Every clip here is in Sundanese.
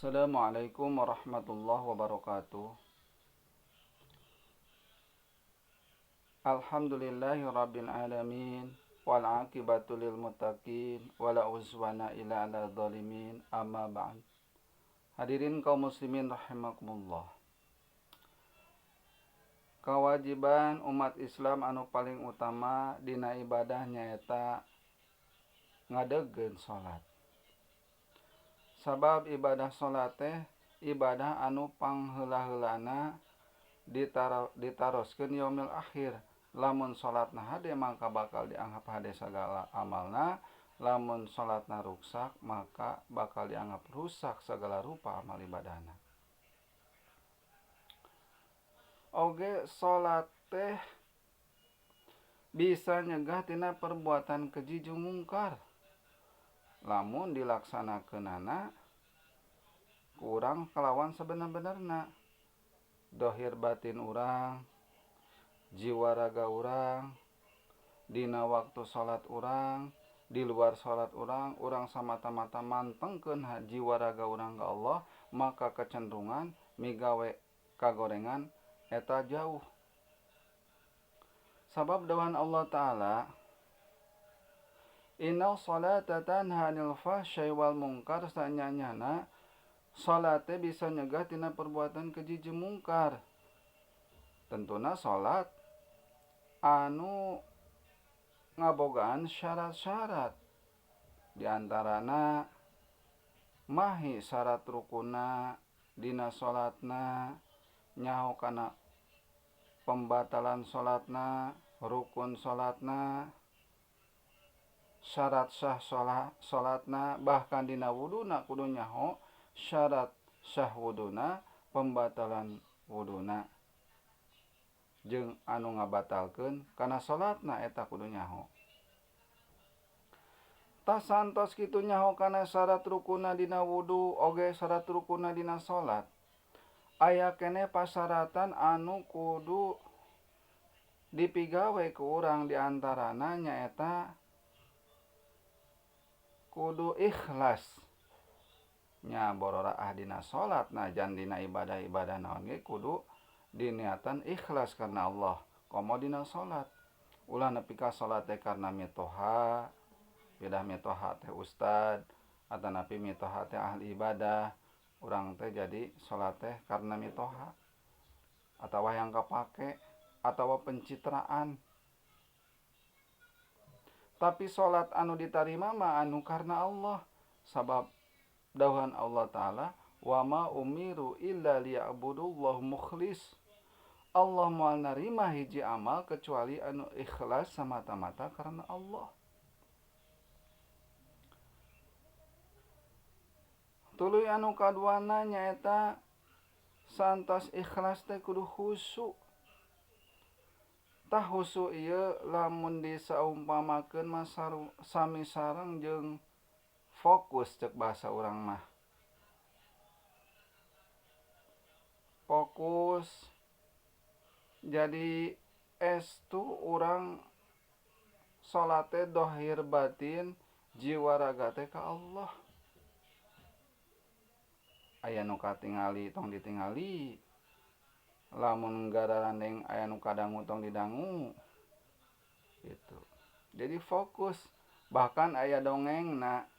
Assalamualaikum warahmatullahi wabarakatuh. Alhamdulillahi rabbil alamin wal aqibatu lil muttaqin wala uzwana illa ala zalimin, amma ba'd. Hadirin kaum muslimin rahimakumullah. Kewajiban umat Islam anu paling utama dina ibadah nyaeta ngadegkeun salat. Sabab ibadah salat teh ibadah anu pangheula-heulana ditaroskeun yaumil akhir. Lamun salatna hade maka bakal dianggap hade sagala amalna, lamun salatna ruksak maka bakal dianggap rusak segala rupa amal ibadahna. Oge salat teh bisa nyegah tina perbuatan keji jeung mungkar. Lamun dilaksanakeunana kurang kalawan sabener-benerna. Dohir batin urang, jiwa raga urang, dina waktu salat urang, di luar salat urang, urang samata-mata mantengkeun jiwa raga urang ka Allah, maka kecenderungan migawe kagorengan eta jauh. Sabab dawuhan Allah Ta'ala, Innal salata tanha 'anil fahsya'i wal munkar, sanyanyana salat teh bisa nyegah tina perbuatan keji jeung mungkar. Tentuna salat anu ngabogaan syarat-syarat, di antarana mahi syarat rukuna dina salatna, nyaho kana pembatalan salatna, rukun salatna, syarat sah salatna, bahkan dina wuduna kudu nyaho syarat sah wuduna, pembatalan wuduna jeung anu ngabatalkeun kana salatna eta kudu nyaho. Tah santos kitu nyaho kana syarat rukuna dina wudu oge syarat rukuna dina salat. Aya keneh pasaratan anu kudu dipigawe ku urang, di antarana nyaeta kudu ikhlas. Nya bororaah dina salat najan dina ibadah-ibadah naon ge kudu diniatan ikhlas karena Allah. Komo dina salat ulah nepi ka salat teh karena mitoha, pindah mitoha teh ustad atanapi mitoha teh ahli ibadah. Urang teh jadi salat teh karena mitoha atawa yang kapake atawa pencitraan. Tapi salat anu ditarima mah anu karena Allah. Sabab dawuhan Allah Ta'ala, wa ma umiru illa liya'budullah mukhlis. Allah moal narima hiji amal kecuali anu ikhlas semata-mata karena Allah. Tuluy anu kaduana nyaeta santos ikhlas teh kudu khusyuk. Tah khusyuk ieu lamun disaumpamakeun mah sami sareng jeung fokus cek bahasa urang mah. Fokus jadi estu urang salate dohir batin jiwa raga teh ka Allah. Aya nu katingali tong ditingali, lamun gararandeng aya nu kadangu tong didangu gitu. Jadi fokus. Bahkan aya dongengna,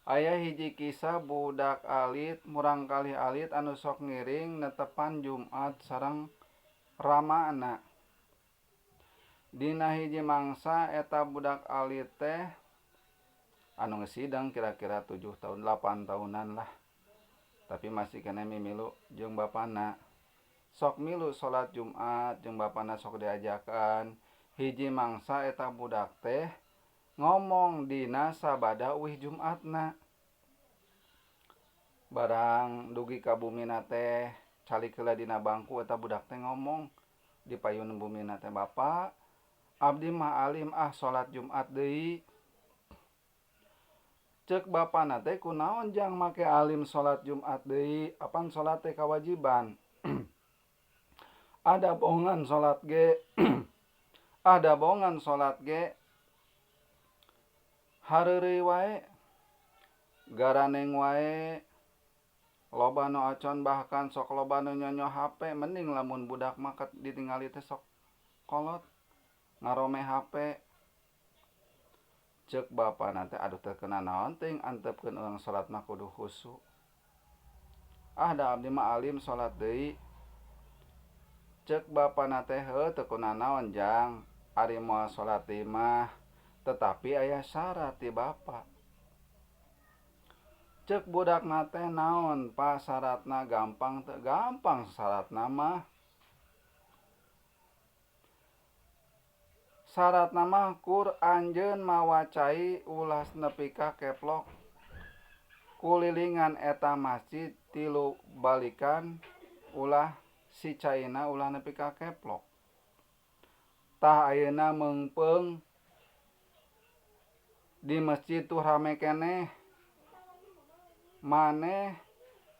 aya hiji kisah budak alit murang kali alit anu sok ngiring netepan Jumat sareng ramana. Dina hiji mangsa eta budak alit teh anu geus sidang kira-kira 7 tahun 8 tahunan lah, tapi masih kena mimilu jeung bapana. Sok milu salat Jumat jeung bapana sok diajakan. Hiji mangsa eta budak teh ngomong dina sabada uih Jumatna. Barang dugi ka bumina teh calik heula dina bangku, eta budak teh ngomong di payun bumina teh, Bapak, abdi mah alim ah salat Jumat deui. Cek bapana teh kunaon jang make alim salat Jumat deui, apan salat teh kawajiban. Ada bohongan salat ge. Ada bohongan salat ge. Hareureuy wae, garaneng wae, Loba nu ocon bahkan sok loba nu nyonyo HP mending lamun budak mah ditingali teh sok kolot ngarome HP. Ceuk bapana teh aduh teu kena naon teuing antepkeun urang salat mah kudu khusyuk. Ah da abdi mah alim salat deui. Ceuk bapana teh heuh teu kunanaon jang ari moal salat deui mah tetapi aya syarat ti bapa. Ceuk budakna teh naon pa syaratna gampang teu gampang syaratna mah. Syaratna mah kur anjeun mawa cai ulah nepi ka keplok kulilingan eta masjid 3 balikan ulah si caina ulah nepi ka keplok. Tah ayeuna meungpeung di masjid tuh rame keneh. Maneh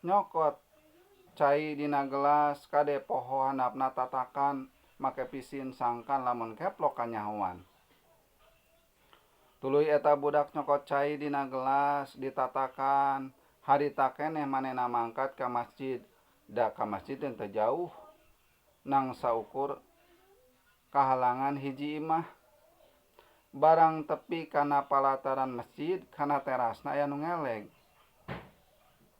nyokot cai dina gelas kade poho handapna tatakan make pisin sangkan lamun keplok kanyahoan. Tuluy eta budak nyokot cai dina gelas ditatakan harita keneh manehna mangkat ka masjid. Da ka masjid teh teu jauh nang saukur kahalangan hiji imah. Barang tepi kana palataran masjid kana terasna aya nu ngeleg.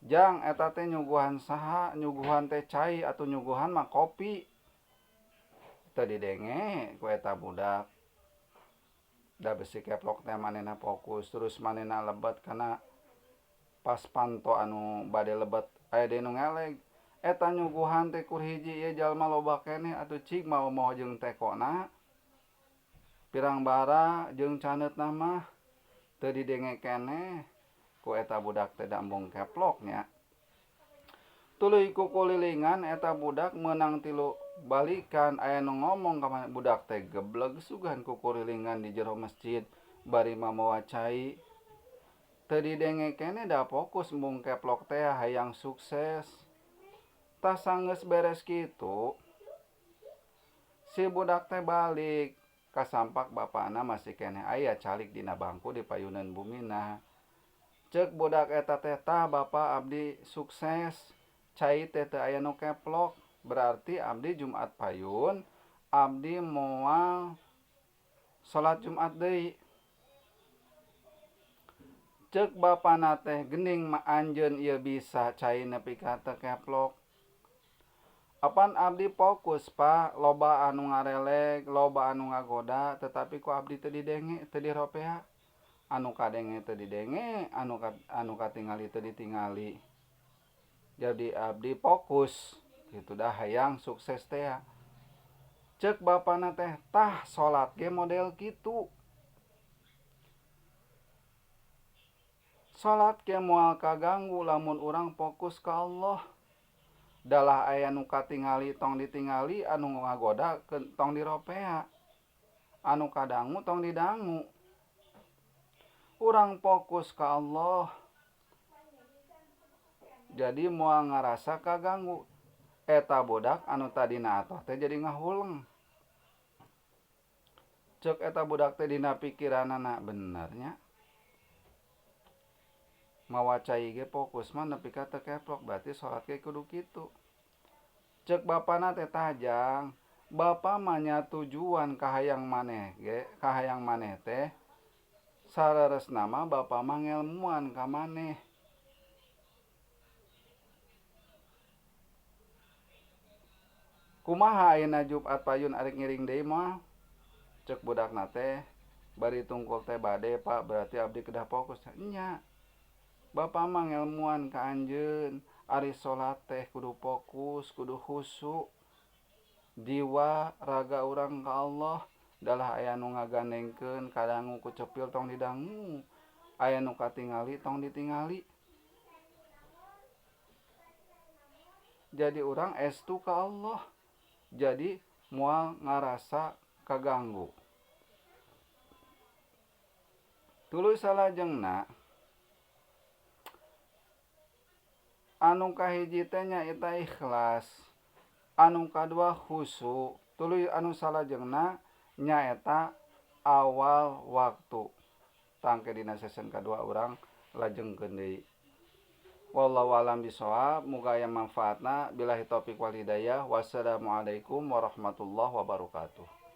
Jang eta teh nyuguhan saha, nyuguhan teh cai atau nyuguhan mah kopi. Teu didenge ku eta budak. Da besi keplok teh manehna fokus terus manehna lebet kana pas panto anu bade lebet aya deui nu ngeleg. Eta nyuguhan teh kur hiji ieu jalma loba keneh atuh cig mau-mau jeung tekona. Pirang bara jeung caneutna mah teu didenge keneh. Ku eta budak teh da embung keplok nya. Tuluy ku kulilingan eta budak meunang 3 balikan aya nu ngomong ka maneh budak teh gebleg sugan ku kulilingan di jero masjid bari mamoa cai. Teu didenge keneh da fokus embung keplok teh hayang sukses. Tah sanggeus beres kitu si budak teh balik kasampak bapana masih keneh aya calik dina bangku di payunan bumina. Ceuk budak eta teh tah bapa abdi sukses cai teh teu aya nu keplok berarti abdi Jumat payun abdi moal salat Jumat deui. Ceuk bapana teh geuning mah anjeun ieu bisa cai nepi ka teu keplok. Apan abdi fokus pa loba anu ngareleg loba anu ngagoda tetapi ku abdi teu didenge teu diropea. Anu kadenge teu didenge, anu katingali teu ditingali. Jadi abdi fokus gitu dah hayang sukses teh. Ceuk bapana teh tah salat ge model kitu. Salat ge moal kaganggu lamun urang fokus ka Allah. Dalah aya nu katingali tong ditingali, anu ngagoda tong diropea. Anu kadangu tong didangu. Urang fokus ka Allah. Jadi moal ngarasa kaganggu. Eta budak anu tadina atoh teh jadi ngahuleng. Ceuk eta budak teh dina pikiranana benernya. Mawa cai ge fokus mah nepi ka teu keplok berarti salat ge kudu kitu. Ceuk bapana teh tajang, bapa mah nya tujuan kahayang maneh ge, kahayang maneh teh saleresna mah bapa mah ngelmuan ka maneh. Kumaha ayeuna Jumat payun arek ngiring deui moal? Ceuk budakna teh bari tungkul teh bade Pak berarti abdi kedah fokus. Nya. Bapa mah ngelmuan ka anjeun ari salat teh kudu fokus, kudu khusyuk. Jiwa raga urang ka Allah. Dalah aya nu ngagandengkeun kadangu ku cepil tong didangu, aya nu katingali tong ditingali. Jadi urang estu ka Allah. Jadi moal ngarasa kaganggu. Tuluy salajengna anu kahiji teh nyaeta ikhlas, anu kadua khusyuk, tuluy anu salajengna nyaeta awal waktu. Tangke dina session kadua urang lajengkeun deui. Wallahu alam bisawab, muga aya manfaatna. Billahi taufik wal hidayah, wassalamualaikum warahmatullahi wabarakatuh.